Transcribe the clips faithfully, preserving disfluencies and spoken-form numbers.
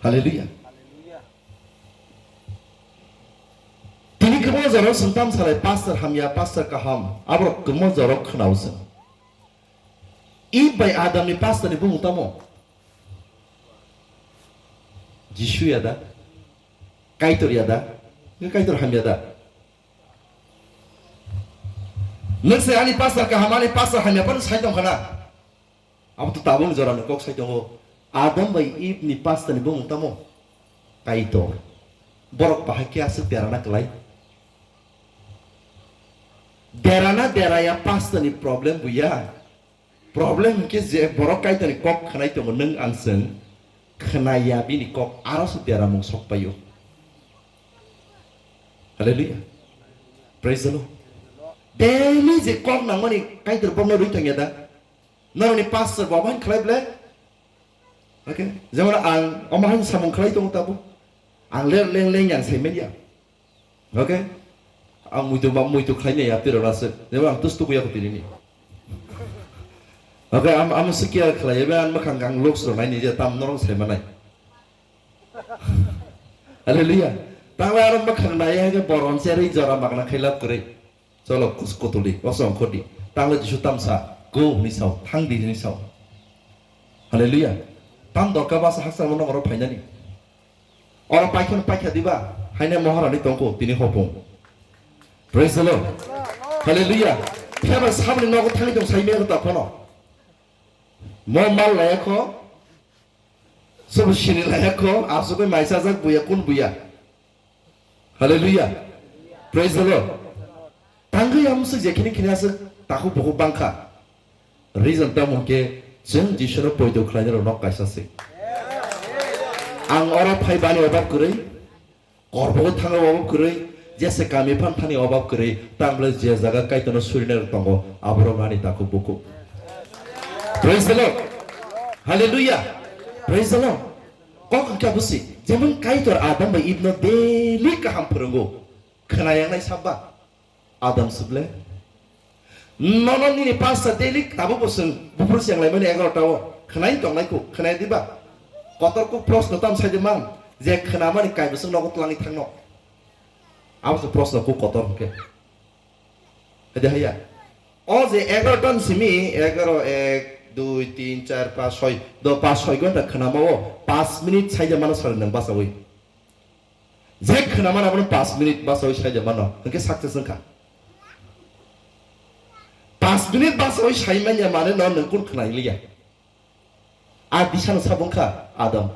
Hallelujah. Tini kwbangma jorao chwng tamo salai, pastor hamya, pastor kaham, aborok kwbangma jorao khwnao chwng. Eve bai Adam ni pastor ni bumung tamo? Jisu ya da? Kaitor ya da? Nge Kaitor hamya da? Nwng se ani pastor kaham, ani pastor hamya phano sai tong khana. Abo to tabuk jorani kok sai tongo. Adam bai Eve ni pastor ni bumung tamo? Kaitor. Borok bahai khe aswk derana kwlai? Derana deraya pastor ni problem buya. Problem hwnkhe je borok Kaitor ni kok khwnai tongo, nwng ang chwng khwnaya bini kok, aro se deramung sok paio. Hallelujah. Praise the Lord. Daily je kok nangmani Kaitor bokno rwi thangya da? Norokni pastor bo abo haino khlai ble? Okay? Jemon ang omo haino samung khlai tongo tabuk. Ang ler leng leng yang sai manya. Okay? Ang muitu ma muitu khlai nai yapti rok aswk. Jemon ang tus tukuya ko tini ni. Okay, am am sikia khlai ebe ang makhang kang looks rok nai ni je tam norok sai manai. Hallelujah. Tangla aro makhang nai ya ke boron se ri jora magna khailap kwrwi. Cholo kus kutuli, oso ongkhordi. Tangla Jisu tamsa, go hwnwi sao, thangdi hwnwi sao. Hallelujah. Tam dorkar basa haksa mano oro phainani. Oro paikhen paikha diba, haine moharani tongkho, tini hopung. Praise the Lord. Hallelujah. Phiya ba sabni nogo thangwi tong sai mero ta phano. Mo mal laya kho, sobo sini laya kho, asugwi maisa jak buya, kun buya. Hallelujah. Praise the Lord. Tangwi amsuk je khini khini aswk takhuk bukhuk bangkha. Reason tamo hwnkhe chwng Jisuno poito khlainai rok nok kaisa se. Ang oro phaibani obab kwrwi, korbogo thangna obab kwrwi, jese kami phan thani obab kwrwi, tang bwle je jaga Kaitorno surinai rok tongo, aborok ani takhuk bukhuk. Praise the Lord. Hallelujah. Praise the Lord. Kok hwnkhe abo se, jemon Kaitor Adam bai Eve no daily kaham phwrwngo. Khwnayangnai sabba? Adam se ble? Nono nini pastor daily tabuk bo chwng buphuru se wnglaimani egarota o. Khwnai tongnai kho, khwnai diba? Kotor kuk proshno tam sai de man, je khwnamani kai bwswk nogo twlangwi thangno. Abo se proshno kuk kotor hwnkhe. Hede haya. O je egarota ni simi, egaro, ek, dui, tin, char, pas, soi, do pas, soi gonta khwnama o pas minute sai de mano sari nang bachawi. Je khwnamani abono pas minute bachawi sai de mano, hwnkhe success wngkha. Pas minute bachawi sai manya mane no nwng kun khwnai liya. A disano sabo wngkha Adam.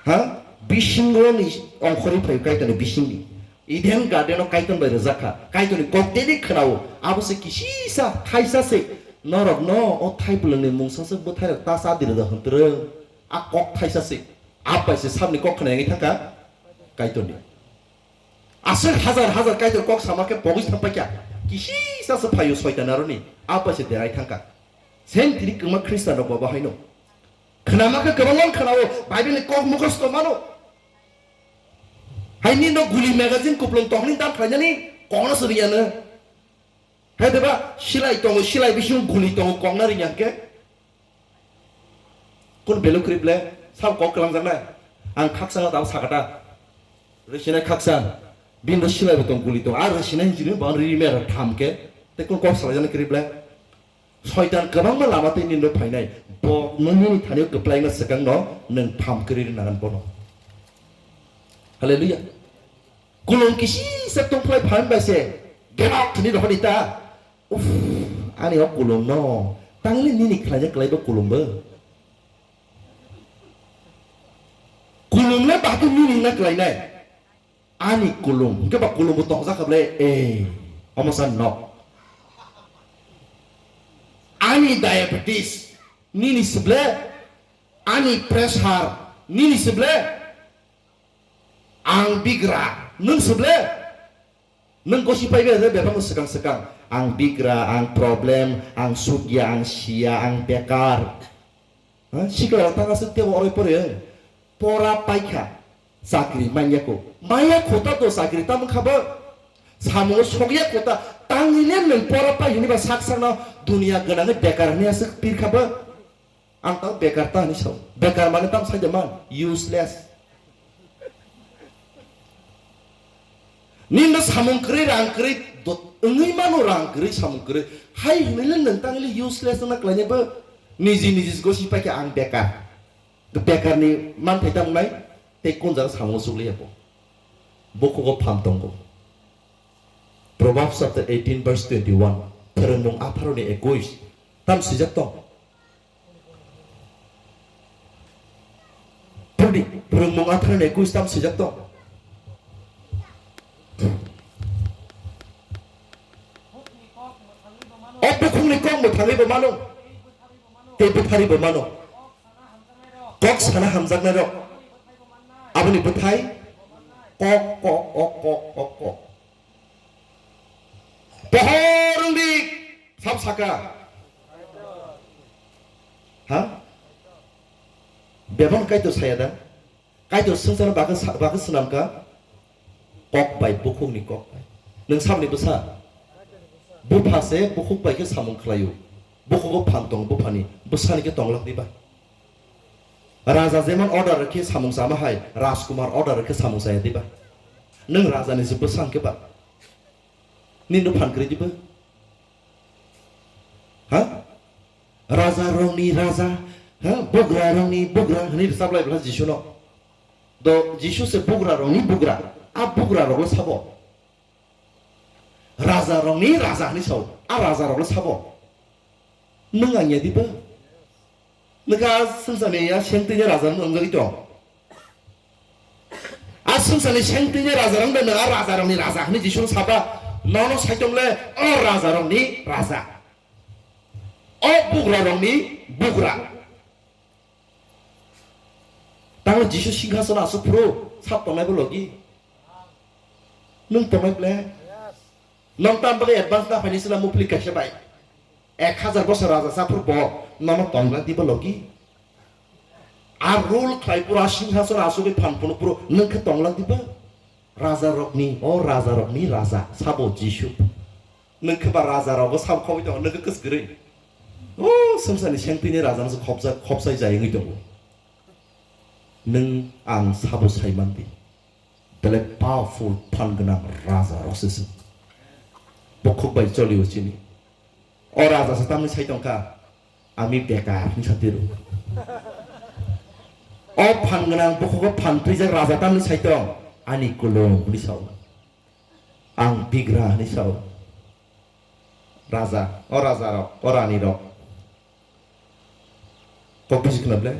Ha? Bisingoni ongkhorwi phaio Kaitorni bisingni. Eden garden o Kaitor bai rwjak kha. Kaitorni kok daily khwnao. Abo se kisisa thaisa se. Norok no o thaipulungni mungsa se bwthai rok ta cha di rwjak hwn twrwng. A kok thaisa se. Apai se sabni kok khna yangwi thangkha Kaitorni. Aswk hajar hajar Kaitor kok sama khe pogwi thang paikha. Kisisa se phaio soitan aroni. Apai se derai thangkha. Sen tini kwma Khristan rok bo haino. Khwnama khe kwbangma khnao, Bible ni kok mukhosto mano. Hai nini no guli magazine kuplung tongni dam khlainani kokno swrwngya no. Hai deba silai tongo, silai bisingo guli tongo kokna rwngya hwnkhe. Kun belu kwrwi ble, sabo kok kwlangjaknai. Ang khaksa no tamo sakata. Rwsinai khaksa. Bini no silai bo tong guli tong. Ar rwsinai hinjini bo riri mera tham khe. Tei kun kok salaijani kwrwi ble. Soitan kwbangma lama tei nini no phainai. Bo nini thani o kwplai no swkang no nwng pham kwrwi rwna nang bono. Hallelujah. Kulung kisi se tongphlai phan bai se. Get out ni rohor ita. Uff, ani o kulung no. Tangli nini khlaijak kwlai bo kulung bo. Kulung le bahai nini na kwlainai. Ani kulung, hwnkhe ba kulung bo tongjakha ble, eh, omo san no. Ani diabetes, nini se ble, ani pressure, nini se ble, ang bigra, nwng se ble, nwng gosi pai be, bebakno swkang swkang, ang bigra, ang problem, ang sukya, ang siya, ang bekar. Ha? Sikla rok thang aswk tebo oroi pore. Pora paikha. Chakri manya ko. Maya kho ta to chakri tamo kha bo. Samungo sokya kho ta. Tangni ne nwng pora pai hini ba sak sakno dunia gwnangwi bekar hini aswk pir kha bo. Ang tang bekar ta hinwi sao. Bekar mane tamo sai de man? Useless. Nini no samung kwrwi, rang kwrwi, dot-, wngwi mano rang kwrwi, samung kwrwi. Hai hinwi le nwng tang le useless wngna kwlainai bo niji niji gosi paikha ang bekar. Bekar ni manthai tamo nai, tei kun jaga samung chukliya bo. Bokhugo phan tongo. Proverbs chapter eighteen verse twenty-one, Phwrwngmung apharo ni ekuis, tam swijak tong. Phwrwngni, Phwrwngmung apharo ni ekuis tam swijak tong. O bukhukni kok mwthangwi bo mano, tei bwthari bo mano. Kok sana hamjaknai rok, aboni bwthai kok, kok, kok, kok, kok, kok. Pohor wngdi, sab saka. Ha? Bebak Kaitor saya da? Kaitor swngcharno bagwi sa-, bagwi swnamkha? Kok bai, bukhukni kok bai. Nwng saboni bwsa? Bupha se bukhuk bai khe samung khlaio. Bukhugo phan tongo buphani, bwsani khe tonglak diba? Raja jemon order rwkhe samung chama hai, Rajkumar order rwkhe samung chaya diba? Nwng rajani se bwsa hwnkhe ba? Nini no phan kwrwi diba? Ha? Raja rokni raja, ha? Bugra rokni bugra hwnwi rwchap lai bwla Jisu no. Do Jisu se bugra rokni bugra. A bugra rok le sabo. Raja rokni raja hwnwi sao. A raja rok le sabo. Nwng ang ya diba? Nwng kha swngcharni ya sengtwini raja wng wngwi tong. A swngcharni sengtwini raja rok de nwng a raja rokni raja hwnwi Jisu saba. Nono saichom le o raja rokni raja. O bugra rokni bugra. Tamo Jisu singhason aswk phuru sab tongnai bo logi. Nwng tongnai ble? Nwng tam bagwi advance na phaini sila mupli kaisa bai. Ek hazar bosor raja sa phuru bo nono tonglak diba logi. A rule khlai pura singhason aswkwi phan phunu phuru nwng khe tonglak diba? Raja rokni, o raja rokni raja, sabo Jisu. Nwng khe ba raja rogo sabo khobwi tongo, nwng khe kwskwrwi. O swngcharni sengtwini raja no se khobsa, khobsai jai wngwi tongo. Nwng ang sabo sai man di. Belai powerful phan gwnang raja rok se se. Bukhuk bai choli o chini. O raja se tamni sai tongkha, "Ami bekar," hwnwi sa tiro. O phan gwnang bukhugo phan twijak raja tamni sai tong, "Ani kulum," hwnwi sao. "Ang bigra," hwnwi sao. Raja, o raja rok, o rani rok. Kok bisi khna ble?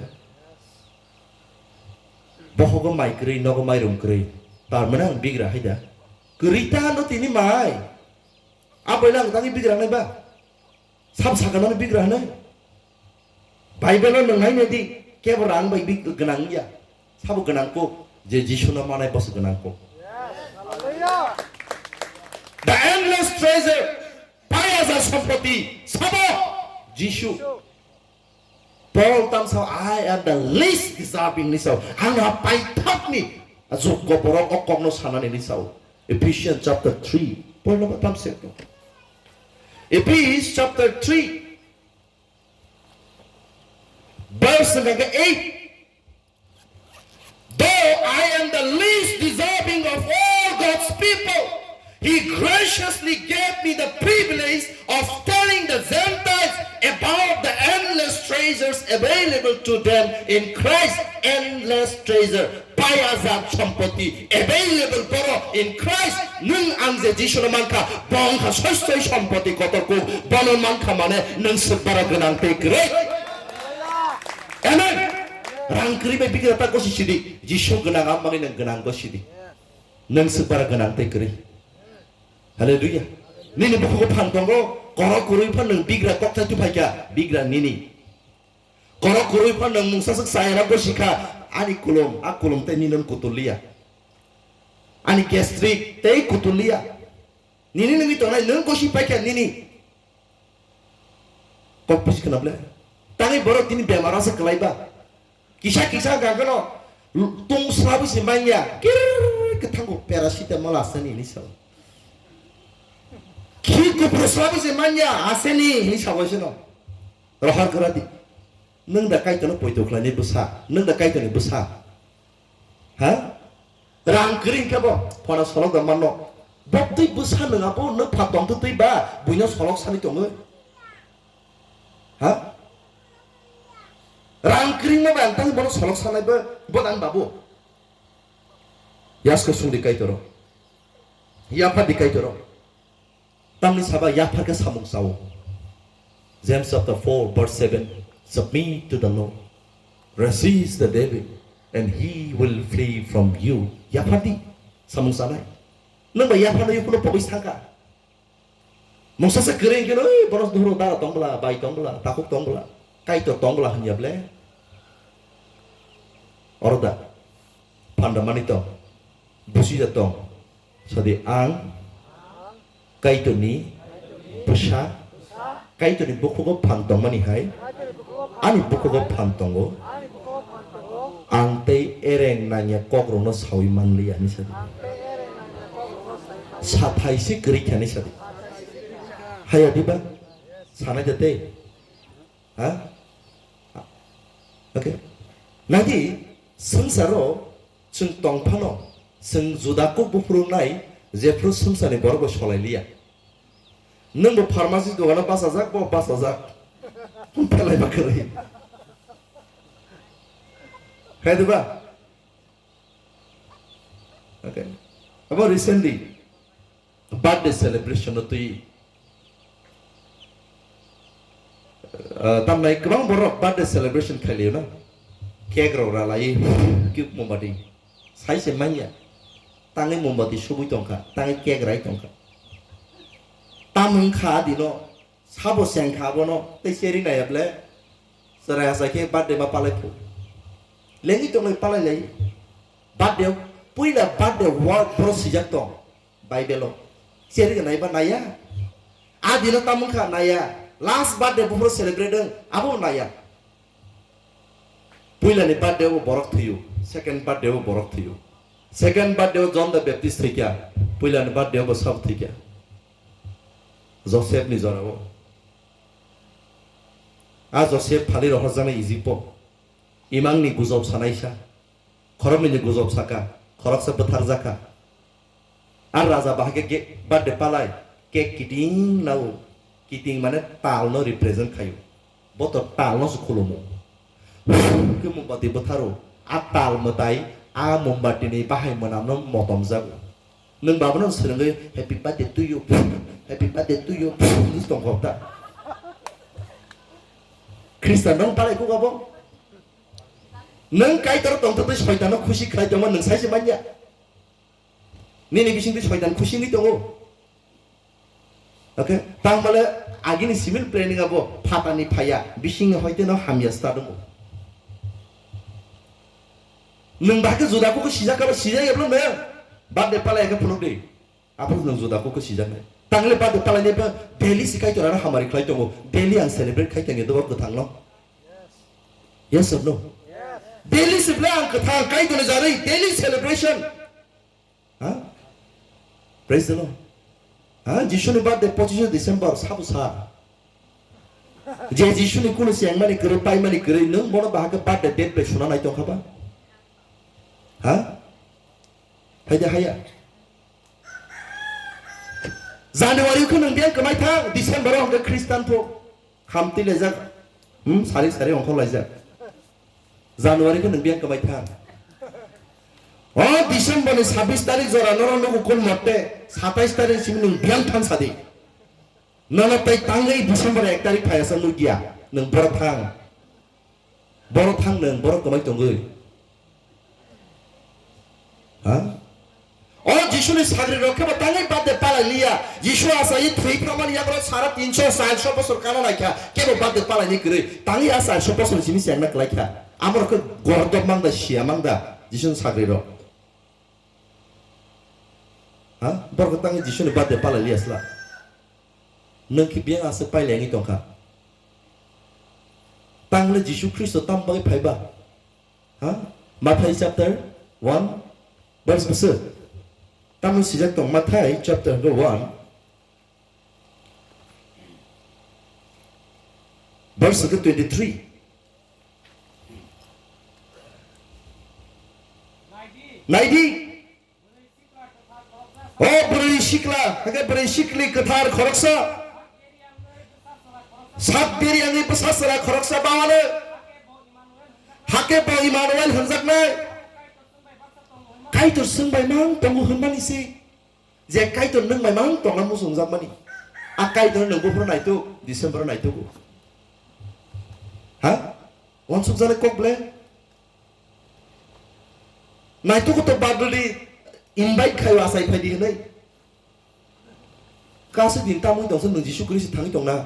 Bohogo mai kwrwi, nogo mairum kwrwi. Tar mane ang bigra hai da. Kwrwi ta no tini mai. Aboino ang tangwi bigra wngnai ba? Sab sakano bigra hwnwi? Bible-o nwng hai nai di, kebo rang bai big gwnang ya. Sabo gwnang kuk, je Jisuno manai boso gwnang kuk. The endless treasure, paiyaja sompoti, sabo Jisu. Paul tamsa, "I am the least deserving," ni sao. Ang ha paithakni joggo borok o kokno sanani ni sao. Ephesians chapter three. Paul no tamsa. Ephesians chapter three. Verse hwnkha khe eight. Though I am the least deserving of all God's people, He graciously gave me the privilege of telling the Gentiles about the endless treasures available to them in Christ. Endless treasure, paiyaja sompoti available boro in Christ. Nwng ang je Jisuno mankha, bo wngkha soistoi sompoti kotor kuk, bono mankha mane nwng swk bara gwnang tei kwrwi. Amen. Rang kwrwi bai bigra ta gosi sidi. Jisu gwnang, ang bagwi nwng gwnang gosi di. Nwng swk bara gwnang tei kwrwi. Hallelujah. Nini bukhugo phan tongo, korok kwrwi phan nwng bigra kokthai tu phaikha, bigra nini. Korok kwrwi phan nwng mungsa swk chayana gosi kha, ani kulum, a kulum tei nini kutul liya. Ani gastric tei kutul liya. Nini nungwi tongnai nwng gosi paikha nini. Kok bisi khna ble. Tangwi borok tini bemar asa kwlai ba. Kisa kisa hwnkha kheno tung swlabwi se manya. Kir kwthango paracetamol aseni hinwi sao. Khi kupru swlabwi se manya aseni hinwi sao seno. Rohor kwradi. Nwng da Kaitorno poito khlainai bwsa, nwng da Kaitorni bwsa. Ha? Rang kwrwi hwnkhe bo phano solok da manno. Bo twi bwsa nwng abo, nwng pha tongtwtwi ba buino solok sani tongwi. Ha? Rang kwrwima bai ang tang bono solok sanai bo, bo dan babu. Yasko sungdi Kaitoro. Yapha di Kaitoro. Tamni saba yaphar khe samung sao. James chapter four verse seven, "Submit to the Lord. Resist the devil, and he will flee from you." Yaphar di samung sanai. Nwng ba yaphar no yukuno pogwi saka. Mungsa se kwrwi khe, "Oi, bono duhur da tong bla, bai tong bla, takhuk tong bla, Kaitor tong bla," hanya ble. Oro da. Phanda mani tong. Busi da tong. Sadi ang Kaitorni bwsa, Kaitorni bukhugo phang tongmani hai, ani bukhugo phang tongo, ang tei ereng nangya kokrokno sawi manliya, hinwi sadi. Sathai se kwrwi kha, hinwi sadi. Haya diba? Sanai da tei? Ha? Okay. Nadi, swngcharo chwng tong phano, chwng juda kuk buphuru nai, jephru swngcharni borok bai solai liya. Nwng bo pharmacy dogano bachajak, bo bachajak. Phelai ba kwrwi. Khai diba? Okay. Abo recently birthday celebration no twi, uh, tamnai kwbang borok birthday celebration khailio na. Cake rok ralai, cake mombati. Sai se manya. Tangwi mombati subui tongkha, tangwi cake rai tongkha. Tam wngkha dino. Sabo sengkha abono, tei cherry naiya ble. Chwrai achai khe birthday ma palai phu. Lengwi tongwi palai lai. Birthday, puila birthday word boro swijak tong. Bible o. Cherry naiba naiya. A dino tamo wngkha naiya. Last birthday buphuru celebrate wng, abo naiya. Puilani birthday o borok thwiyo, second birthday o borok thwiyo. Second birthday o John the Baptist thwikha, puilani birthday o bo sabo thwikha. Joseph ni jora o. A Joseph phali rohorjaknai Egypt o. Imang ni gujok sanaisa. Khoroknwi ni gujok saka, khoroksa bwtharjakha. Ar raja bahai khe ge-, birthday palai, cake kiting nao, kiting mane tal no represent khaio. Bo to tal no se khulumo. Khe mombati bwtharo, a tal mwtai, a mombati ni bahai mwnam no motom jago. Nwng babo no swrwngwi, "Happy birthday to you, happy birthday to you," hinwi tongkok ta. Khristan rok palai kuk abo. Nwng Kaitor tongtwtwi Soitanno khusi khlai tongma nwng sai se manya. Nini bisingtwi Soitan khusi wngwi tongo. Okay? Tangmale agini civil planning abo phatani phaiya, bisingni hoite no hamya start wngo. Nwng bahai khe juda kuk sijak kha ba sijak eblo nwng. Birthday palai khe phunuk di. Aphuru nwng juda kuk khe sijaknai. Tangle birthday palaini ba daily si Kaitor ano hamari khlai tongo. Daily ang celebrate khai tongya dobo kwthangno. Yes or no? Daily si ble ang kwthang Kaitorni jarwi daily celebration. Ha? Praise the Lord. Ha? Jisuni birthday pochishe December sabo sa. Je Jisuni kunu chengmani kwrwi, paimani kwrwi, nwng bono bahai khe birthday date bai suna nai tongkha ba? Ha? Hai de haya. January khe nwng biyang kwmai thang, December o hwnkhe Christian pho khamtwi laijak, hmm, sari sari ongkhor laijak. January khe nwng biyang kwmai thang. O December ni sabbish tarik jora norok nugo kun motte, satais tarik simi nwng biyang thang sadi. Nono tei tangwi December ek tarik phaiya sa nukya, nwng boro thang. Boro thang nwng, boro kwmai tongwi. Ha? O Jisuni sagri rok khe bo tangwi birthday palai liya. Jisu asai thwi phrangmani yagra sara tinso charso bosor kana naikha. Kebo birthday palai ni kwrwi. Tangwi a charso bosor simi chengna kwlai kha. Amo rok khe gordok mangda, siya mangda Jisuni sagri rok. Ha? Borok tangwi Jisuni birthday palai liya sla. Nwng khe biyang aswk pailai wngwi tongkha. Tangle Jisu Khristo tam bagwi phaiba? Ha? Mathai chapter one, verse bwswk. Tamo swijak tong Mathai chapter one, verse twenty-three. Naidi. O bwrwi sikla, hake bwrwi sikli kwthar khoroksa. Sak deri angwi bwsa chwla khoroksa bawano. Hake bo Immanuel hwnjaknai. Kaitor chwng bai mang tongo hwnmani se. Je Kaitor nwng bai mang tongna muchungjakmani. A Kaitor nwng buphuru naituk, December naituk. Ha? Wansukjaknai kok ble? Naituk to badli invite khayo asai phaidi hwnwi. Kaisa din tamwi tongsa nwng Jisu Khristo thangwi tongna.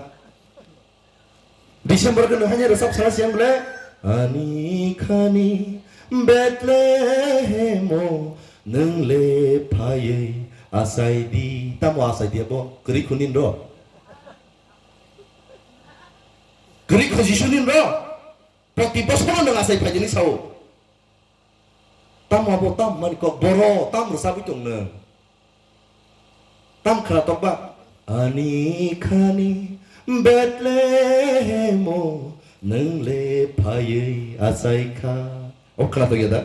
December khe nwng haino rwchap sana siyang bole. Ani khani Bethlehemo nwng le phaiwi asai di. Tamo asai di abo? Kwrwi khunin ro. Kwrwi khu Jisu nin ro. Proti bosoro nwng asai phaidi ni sao. Tamo abo tam mani kok boro tam rwchapwi tong nwng. Tam khwnatok ba? Ani khani Bethlehemo nwng le phaiwi achai kha. O khwnatok ya da?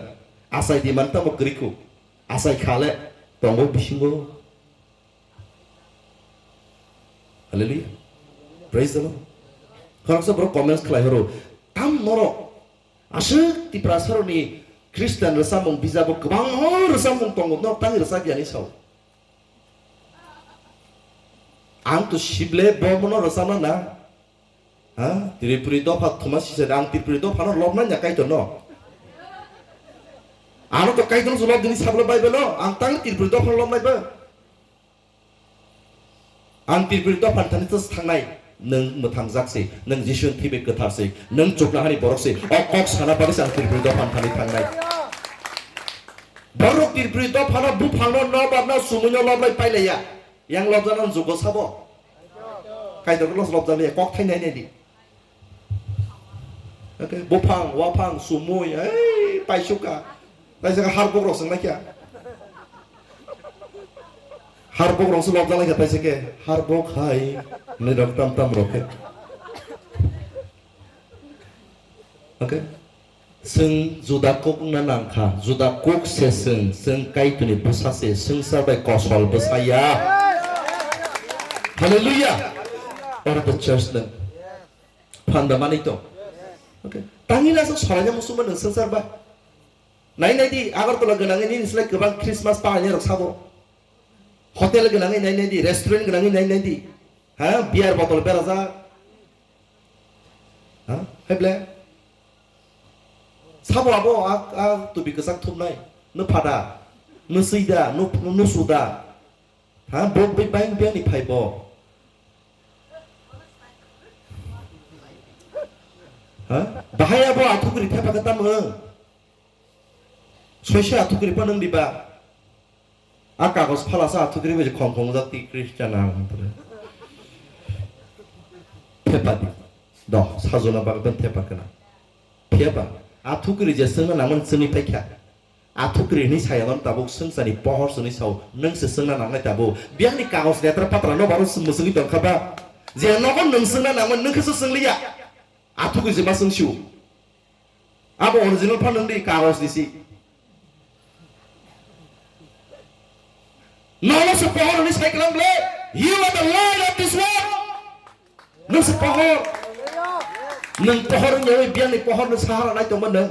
Achai di man tamo kwrwi khu. Achai kha le tongo bisingo. Hallelujah. Praise the Lord. Khoroksa borok comments khlai horo. Tam norok. Aswk Tiprasarokni Christian rwchapmung bijabo kwbangma rwchapmung tongo, norok tangwi rwchapyani sao. Ang to sible bo bono rwchapna na. Ha? Tripuri dopha thuma sisa de, ang Tripuri dophano lobnai ya Kaitorno. Ano to Kaitorno se lobdini sablo Bible-o, ang tangwi Tripuri dophano lobnai ba. Ang Tripuri dophani thani just thangnai, nwng mwthangjak se, nwng Jisuni thwi bai kwthar se, nwng chuknohani borok se, o kok sana bagwi se ang Tripuri dophani thani thangnai. Borok Tripuri dophano buphangno, nobarno, sumuino loblai pailaiya, yang lobjaknani jugo sabo? Kaitorno los lobjakliya, kok thainai nai di. Okay, buphang, waphang, sumui, ei, paisuka. Taisa khe harbok rok swng laikha. Harbok rok se lobjak laikha taisa khe. Harbok hai, ni rok tam tam rok khe. Okay. Swng juda kok wngna nangkha, juda kok se swng, swng Kaitorni bwsa se, swngchar bai kosol bwsa ya. Hallelujah. Oro the church nang. Phanda manwi tong. Okay. Tangwi na sok soraina muchungma nwng swngchar ba. Nai nai di, Agartala gwnangwi nini slai kwbang Christmas palainai rok sabo. Hotel gwnangwi nai nai di, restaurant gwnangwi nai nai di. Ha, beer bottle berajak. Ha, hai ble. Sabo abo a, a tubi kwchak thumnai. Nw phada, nw swida, nw, nw suda. Ha, bo bai bai bai ni phai bo. Ha? Bahai abo athukri thepa khe tamo wng? Soisa athukri pa nung diba? A kagos phalasa athukri bai khong khong jak ti Christian ang. Thepa di. Doh, sajona bagwi ben thepa kana. Phiyaba, athukri je swngna nangmani swngwi paikha. Athukri hwnwi saya mano tabuk swngcharni pohor se hwnwi sao, nwng se swngna nangnai tabuk. Biyangni kagos letra patra no baro se mwswngwi tongkha ba? Je nogo nwng swngna nangmani nwng khe se swng liya. Athukri se ma swng sio. Abo original phan nwng di kagos ni si. Nono se pohor hwnwi sai kwlang ble, "You are the light of this world." Nwng se pohor. Nwng pohor wngya wi biyangni pohor nwng sahara nai tongma nwng.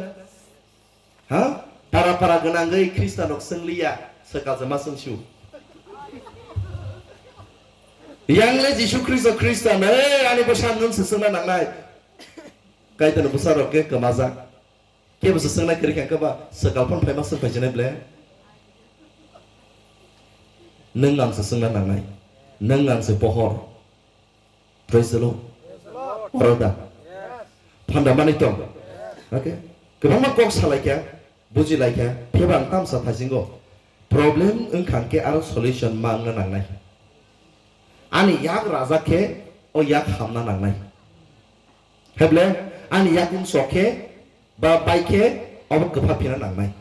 Ha? Para para gwnangwi Khristanrok swng liya, swkal se ma swng sio. Yang le Jisu Khristo Khristan, "Ei, ani bwsa nwng se swngna nangnai." Kaitorni bwsarok khe kwmajak. Kebo se swngna kwrwi kha khe ba, swkal phano phaima swng phai sinai ble? Nwng ang se swngna nangnai. Nwng ang se pohor. Praise the Lord. Oro da. Phanda manwi tong. Okay. Kwbangma kok salai kha, buji lai kha, phiyaba ang tamsa thaisingo. Problem wngkha khe aro solution ma wngna nangnai. Ani yak rajak khe o yak hamna nangnai. Heble ani yakung sok khe ba bai khe obo kwpha phina nangnai.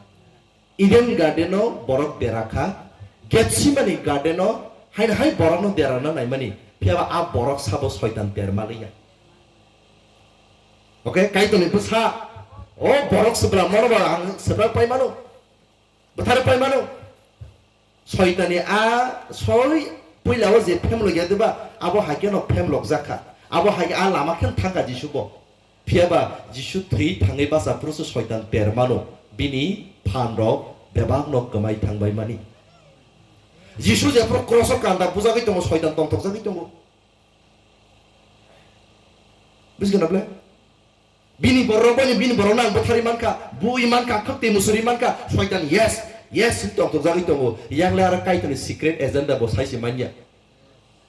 Eden garden o borok dera kha, Getsemani garden o haino hai borokno derana naimani, phiyaba a borok sabo soitan derma liya. Okay, Kaitorni bwsa, o borok swbra mono ba ang swbra pai mano. Bwthar pai mano. Soitani a soi puila o je phemlok ya diba, abo hai kheno phemlok jak kha. Abo hai a lama khe thang kha Jisu bo. Phiya ba Jisu thwi thangwi basa phuru se soitan per mano. Bini phan rok bebak no kwmai thang bai mani. Jisu jephuru cross o kanda bujagwi tongo, soitan tongthok jagwi tongo. Buji kha na ble? Bini borok bai bini borok no ang bwtharwi mankha, bui mankha, khwtwi musuri mankha, soitan yes, yes hwn tongthok jagwi tongo. Yang le aro Kaitorni secret agenda bo sai se manya.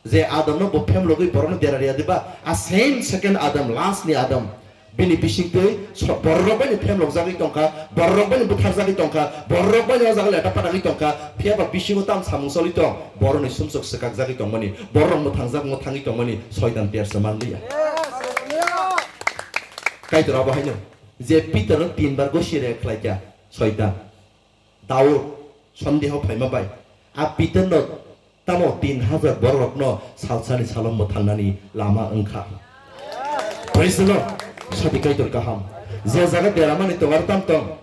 Je Adam no bo phemlogwi borok no dera ria diba, a same second Adam, last ni Adam. Bini bisingtwi so-, borok bai ni phemlok jagwi tongkha, borok bai ni bwthar jagwi tongkha, borok bai ni o jaga leta patagwi tongkha, phiya ba bisingo tam samung choli tong, borok ni sumsok swkak jagwi tongmani, borok mwthang jak mwthangwi tongmani, soitan persa manliya. Kaitor abo haino, je Peter no tinbar gosi re khlaikha, soitan. Daud, sondeho phaima bai, a Peter no tamo tin hajar borok no salsani salo mwthangnani lama wngkha. Praise the Lord. Sadi Kaitor kaham. Je jaga deramani tong aro tam tong.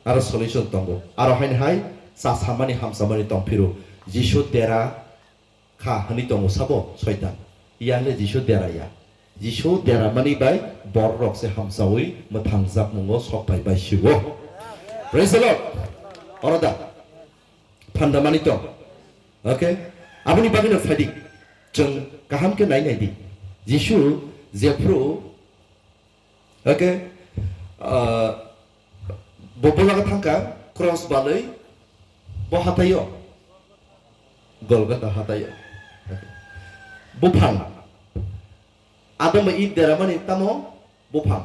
Aro solution tongo. Aro haini hai cha samani hamsamani tong phiru. Jisu dera kha hwnwi tongo sabo soitan. Yang le Jisu deraya. Jisu deramani bai borok se hamsawi mwthangjakmungo sok phai bai siwo. Praise the Lord. Oro da. Phandamani tong. Okay? Aboni bagwino phaidi. Chwng kaham khe nai nai di. Jisu jephru, okay? Ah, bo bolaga thangkha cross balwi bo hataio. Golgotha hataio. Okay. Buphang. Adam bai Eve deramani tamo buphang.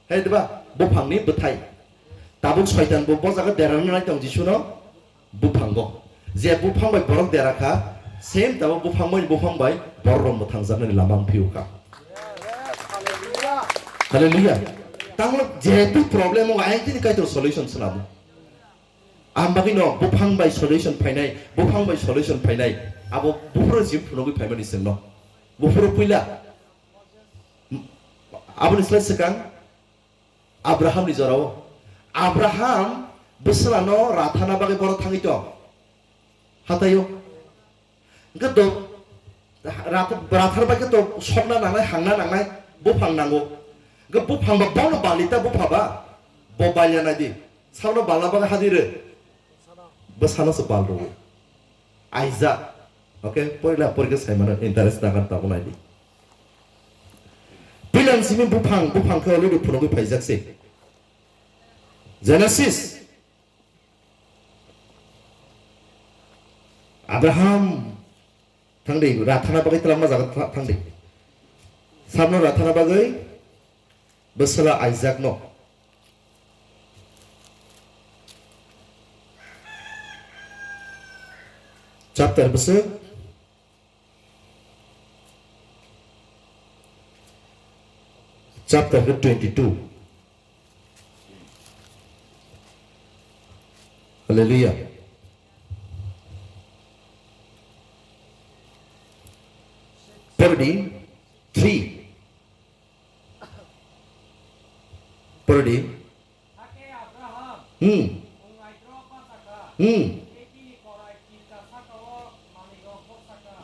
Hai diba? Buphangni bwthai. Tabuk soitan bo bo jaga derana nai tong Jisuno buphango. Je buphang bai borok dera kha, same tabuk buphang bai, buphang bai borok rok mwthangjaknani lama wng phiu kha. Hallelujah. Tanglo jehetu problem o ayang tini Kaitor solution swnamo. Ang bagwi no buphang bai solution phainai, buphang bai solution phainai. Abo buphuru jim phunugwi phaimani chwngno. Buphuru puila. Aboni slai swkang Abrahamni jorao. Abraham bwswlano rathana bagwi borok thangwi tong. Hataio. Hwnkhe do, rath-, rathar bai khe to sokna nangnai, hangna nangnai, buphang nango. Hwnkhe buphang ba bono balita bupha ba, bo balya nai di. Sabono balna bagwi hadi rw. Bwsano se bal rw. Isaac. Okay, poila porikhe saimano interest nagan tabuk nai di. Puila simi buphang, buphang khe already phunugwi phaijak se. Genesis. Abraham, thangdi, rathana bagwi twlangma jaga tha-, thangdi. Sabno rathana bagwi bwswla Isaac no. Chapter bwswk. Chapter ke twenty-two. Hallelujah. Purdi three. Purdi. Hmm. Hmm.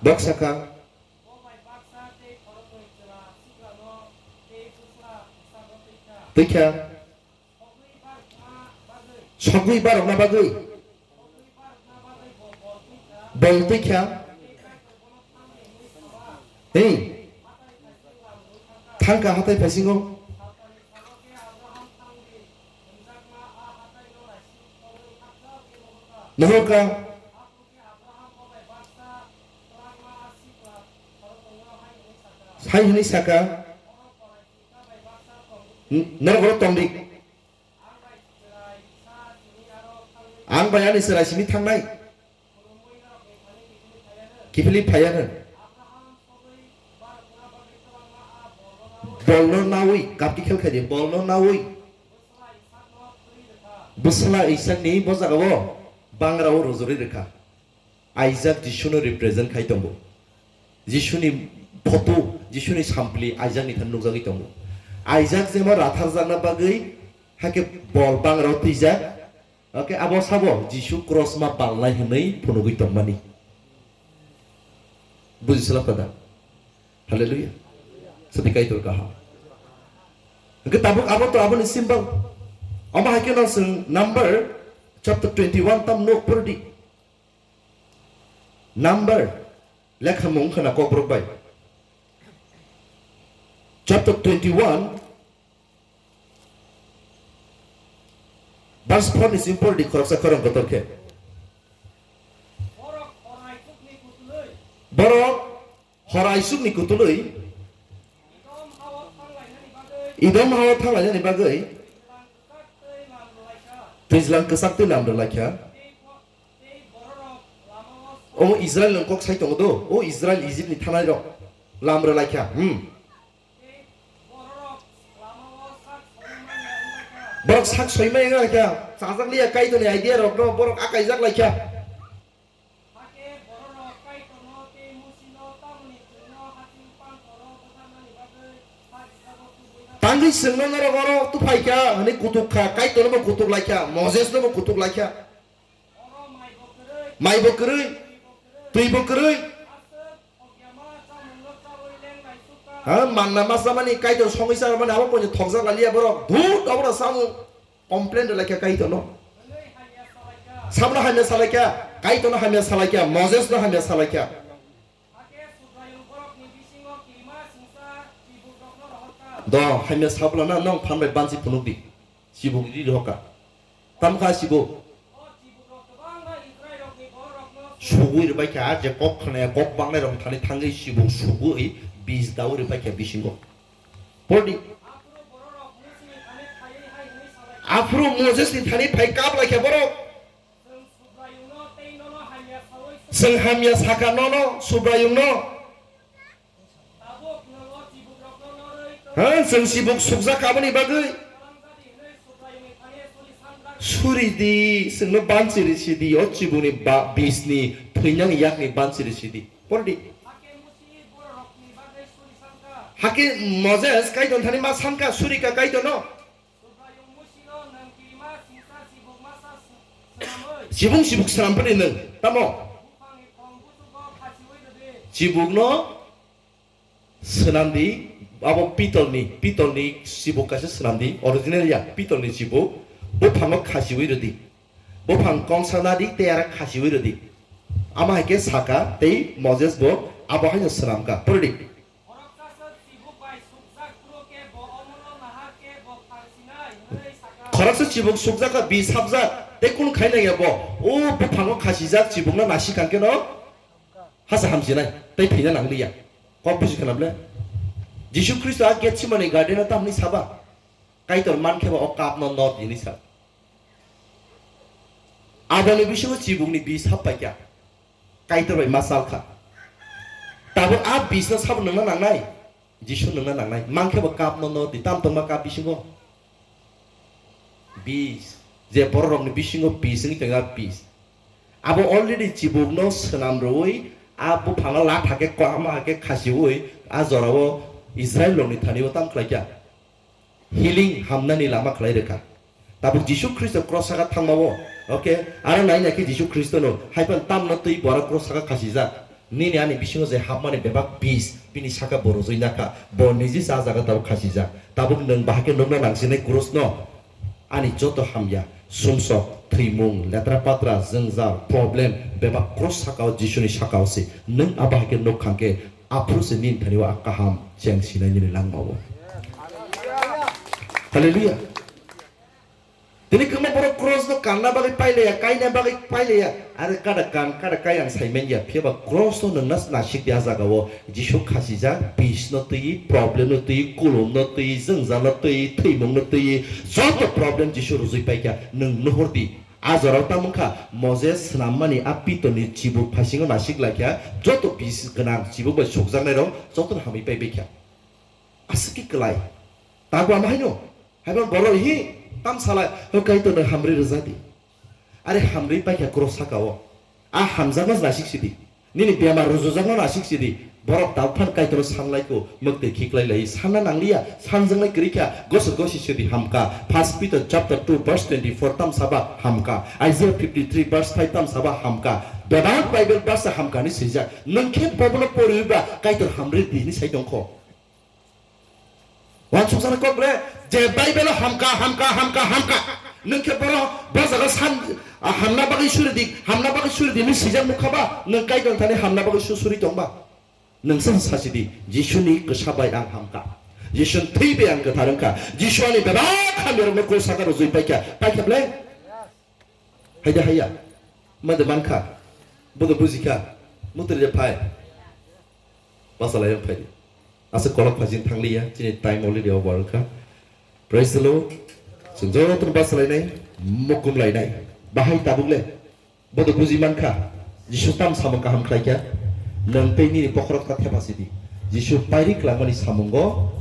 Bok saka. Twi kha. Sogwi barokna bagwi. Bol twi kha. Hey. Thangka hatai phaisingo. Nohorka. Hai hwnwi saka. N-, norok oro tongdi. Ang bai ani chwrai simi thangnai. Kiphilwi phaiya hwn. Bolno nawi, kapti khel khaidi, bolno nawi. Bwsla Isakni bo jagao bangrao rwjorwi rwkha. Isaac Jisuno represent khai tongo. Jisuni photo, Jisuni sampli Isaacni thani nukjagwi tongo. Isaac jemo ratharjakna bagwi hakhe bol bangrao twijak. Okay, abo sabo Jisu cross ma palnai hinwi phunugwi tongmani. Bujislak tada? Hallelujah. Sadi Kaitor kaham. Hwnkhe tabuk abo to aboni symbol. Omo hai kheno chwng Number chapter twenty-one tam nuk purdi. Number lekhamung khna kokborok bai. Chapter twenty-one, verse four ni simi purdi khoroksa khorang kotor khe. Borok hor aisukni kutulwi Idom hao thanglainani bagwi twijlang kwchak twi lam rwlaikha. Omo Israel ni kok sai tongo do, o Israel Egypt ni thanai rok lam rwlaikha. Hmm. Borok sak soimai wnglaikha, chajak liya Kaitorni idea rokno borok akaijak laikha. Tangwi chwngno norok oro tuphaikha hwnwi kutuk kha, Kaitorno bo kutuk laikha, Moses no bo kutuk laikha. Mai bo kwrwi, twi bo kwrwi. Ha, manna ma chamani Kaitor songwi charwmani abo poito thokjak laliya borok. Dhut, obono samung. Complain rwlaikha Kaitorno. Sabno hamya salaikha, Kaitorno hamya salaikha, Moses no hamya salaikha. Do, hamya sabla na nong phan bai bansi phunuk di. Chibuk ri rohka. Tamkha chibuk. Sugui rwbaikha, je kok khnaya, kok bangnai rok thani thangwi chibuk sugui bis daui rwbaikha bisingo. Pordi. Aphuru Moses ni thani phai kap laikha borok. Chwng hamya saka nono, Subraiyungno. Ha, chwng chibuk sukjak aboni bagwi. Suri di, chwngno banchi risi di, o chibukni ba-, bisni thwinani yakni banchi risi di. Pordi. Hake Moses Kaitor thani ma sanka, surika Kaitorno. Chibung chibuk swnam phani nwng, tamo? Chibukno swnam di, abo pitolni, pitolni chibuk kaisa swnam di, original ya, pitolni chibuk, buphango khasiwi rwdi. Buphang kongsa nadi tei aro khasiwi rwdi. Amo hai khe saka tei Moses bo abo haino swnam kha. Pordi. Khoroksa chibuk sukjak kha, bis hapjak, tei kunu khai nangya bo. O buphango khasijak chibukno nasi kang khe no hasa hamsinai, tei thwina nang liya. Kok buji khna ble? Jisu Khristo a Getsemani garden o tamni saba, Kaitor man khe ba o cup no not hini sa. Aboni bisingo chibukni bis hap pai kha. Kaitor bai ma chal kha. Tabuk a bis no sabo nungna nangnai? Jisu nungna nangnai. Man khe bo cup no no di, tam tongma cup bisingo. Bis. Je bororokni bisingo bis wngwi tongya bis. Abo already chibukno swnam rwui, a buphango latha khe kwma khe khasiui, a jorao Israel rokni thani o tam khlai kha. Healing, hamnani lama khlai rwkha. Tabuk Jisu Khristo cross saka thangmao, okay, aro nai nai khe Jisu Khristono haiphano tamno twi bo aro cross saka khasijak. Nini ani bisingo je hapmani bebak bis, bini saka bo rwjui nakha, bo niji cha jaga tabuk khasijak. Tabuk nwng bahai khe nukna nangsinai cross no, ani joto hamya, sumsok, thwimung, letra patra, jwngjal, problem, bebak cross sakao Jisuni sakao se. Nwng abo hai khe nuk kha khe, aphuru se nini thani o a kaham cheng sinai nini langmao. Hallelujah. Tini kwma borok cross no kanna bagwi pailaya, kaina bagwi pailaya. Are kada kan, kada kai ang sai manya. Phiya ba cross no nwng nas nasik di a jaga o. Jisu khasijak, bis no twi, problem no twi, kulum no twi, jwngjal no twi, thwimung no twi, joto problem Jisu rujui paikha. Nwng nuhur di. A jorao tamo wngkha, Moses swnammani a pitorni chibuk phaisingo nasik laikha, joto bis gwnang chibuk bai sukjaknairok jotono hamwi paibaikha. Aswk khe kwlai. Tabuk ama haino, haiba borok hi tam salai, "O Kaitor, nwng hamri rwja di." Are hamri paikha cross sakao. A hamjakma nasik sidi. Nini bemar rujujakno nasik sidi, borok tabuk phan Kaitorno sanlaiko, mwktwi khiklai lai, sanna nangliya, sanjaknai kwrwi kha, gosok gosi sidi hamka. First Peter chapter two verse twenty-four tam saba hamka, Isaiah fifty-three verse five tam saba hamka, bebak Bible verse hamkani swijak. Nwng khe bobono poriwi ba Kaitor hamri di hwnwi sai tongkho. Wansukjana kok le, je Bible hamka, hamka, hamka, hamka. Nwng khe boro, bo jaga san, ah, hamna bagwi suri di, hamna bagwi suri di, nini swijak nukha ba, nwng Kaitor thani hamna bagwi su-, suri tong ba. Nwng sa sasi di, Jisuni kwsa bai ang hamka. Jisuni thwi bai ang kwthar wngkha. Jisu ani bebak hamyarokno krus saka rwjwi paikha. Paikha ble? Haida haya. Mada mankha. Bodo bujikha. Mutri de phai. Basa lai phai. Asa kolok phai jin thangliya. Chini time already over wngkha. Praise the Lord. Chwng jotono basa lainai, mukum lainai. Bahai tabuk le. Bodo buji mankha. Jisu tam samung kaham khlaikha. Nwng tei nini bokhorok ta thepa sidi. Jisu pairi kwlangmani samungo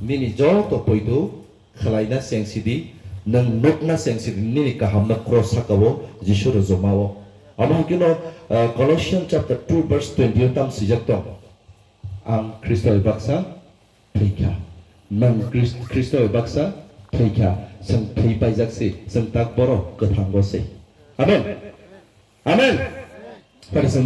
nini joto poito khwlaina cheng sidi, nwng nukna cheng sidi, nini kahamno cross sakao Jisu rwjwmao. Amo hai kheno, ah, Colossians chapter two verse twenty o tam swijak tong, "Ang Khristo bai baksa thwikha." Nwng Khris-, Khristo bai baksa thwikha. Chwng thwi paijak se, chwng tak borok kwthango se. Amen. Amen. Pare chwng